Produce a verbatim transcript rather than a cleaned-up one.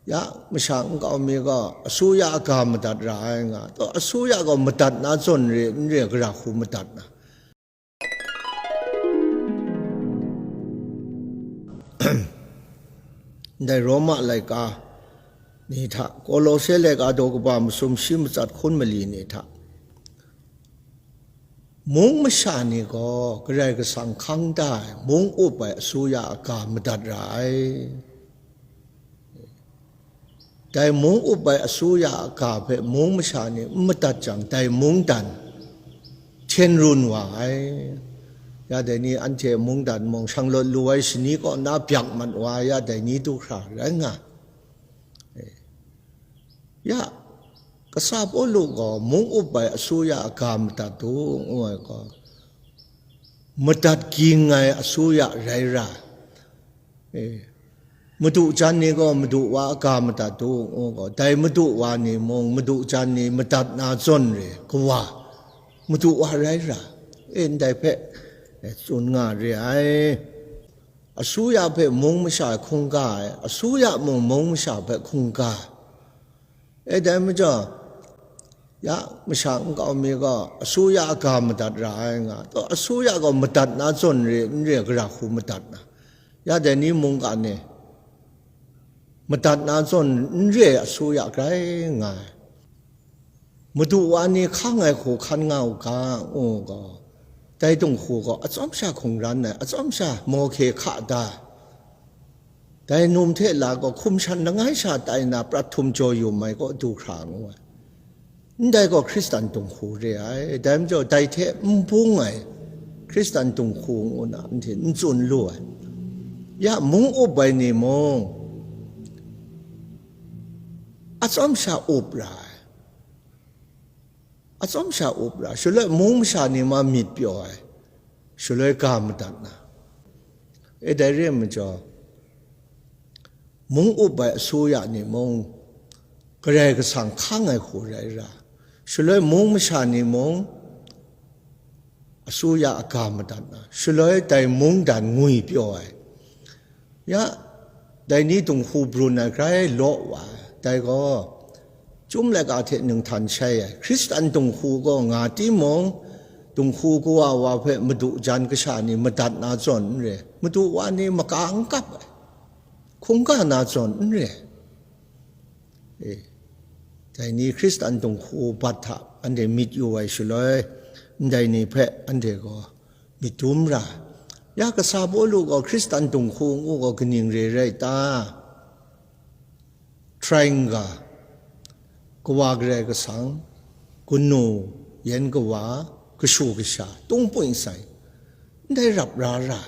Ya, masha nkau mi gaw, asuya a ga madat ra ai nga, taw, asuya gaw madat na zawn re, n re, gara hku madat na. Ndai Roma laika ni hta, Kolose laika daw kaba masum shi matsat hkun mali ni hta, mung masha ni gaw Karai Kasang hkang da ai, mung up ai asuya a ga madat ra ai. Dai mung up ai asuya a ga hpe mung masha ni n madat jang, dai mungdan hten run wa ai. Ya dai ni anhte mungdan mung shanglawt lu ai shani kaw na byak mat wa ai, ya dai ni du hkra rai nga. Ya, kasa Pawlu gaw mung up ai asuya a ga madat u, ngu ai gaw, madat ging ai asuya rai ra, e, madu jan ni gaw madu wa a ga madat u, ngu gaw, dai madu wa ni mung madu jan ni madat na zawn re, kawa, madu wa rai ra, e, ndai hpe, e, tsun nga re ai. Asuya hpe mung masha hkungga ai, asuya mung mung masha hpe hkungga ai. E, dai majaw, ya, masha nkau mi gaw asuya a ga madat ra ai nga, taw, asuya gaw madat na zawn re, n re, gara hku madat na. Ya dai ni mungkan e madat na zawn n re ai asuya grai nga ai. Madu wa ni hkang ai hku hkan nga u ga, ngu gaw, dai dinghku gaw atsawm sha hkungran ai, atsawm sha mawhke hka da, dai num hte la gaw hkum shan langai sha tai na prat htum jaw yum ai kaw du hkra ngu ai. Ndai gaw Hkristan dinghku re ai, dai majaw dai hte n bung ai Hkristan dinghku ngu na anhte n tsun lu ai. Ya, mung up ai ni mung atsawm sha up ra ai, atsawm sha up ra, shaloi mung masha ni ma myit pyaw ai, shaloi ga madat na. E, dai re ai majaw, mung up ai asuya ni mung Karai Kasang hkang ai hku rai ra, shaloi mung masha ni mung asuya a ga madat na, shaloi dai mungdan ngwi pyaw ai. Ya, dai ni dinghku brun ai grai law wa ai, dai gaw, Chyum laika hte ninghtan shai ai Hkristan dinghku gaw nga timung, dinghku kawa wa hpe madu jan kasha ni madat na zawn n re, madu wa ni maka n kap ai, hkungga na zawn n re. E, dai ni Hkristan dinghku bat hta anhte myit yu ai shaloi, ndai ni hpe anhte gaw myit dum ra. Ya, kasa Pawlu gaw Hkristan dinghku ngu gaw kaning re rai ta? Trai n-ga, Kawa Karai Kasang, kanu, yan kawa, kashu kasha, tung pwing sai, ndai rap ra ra.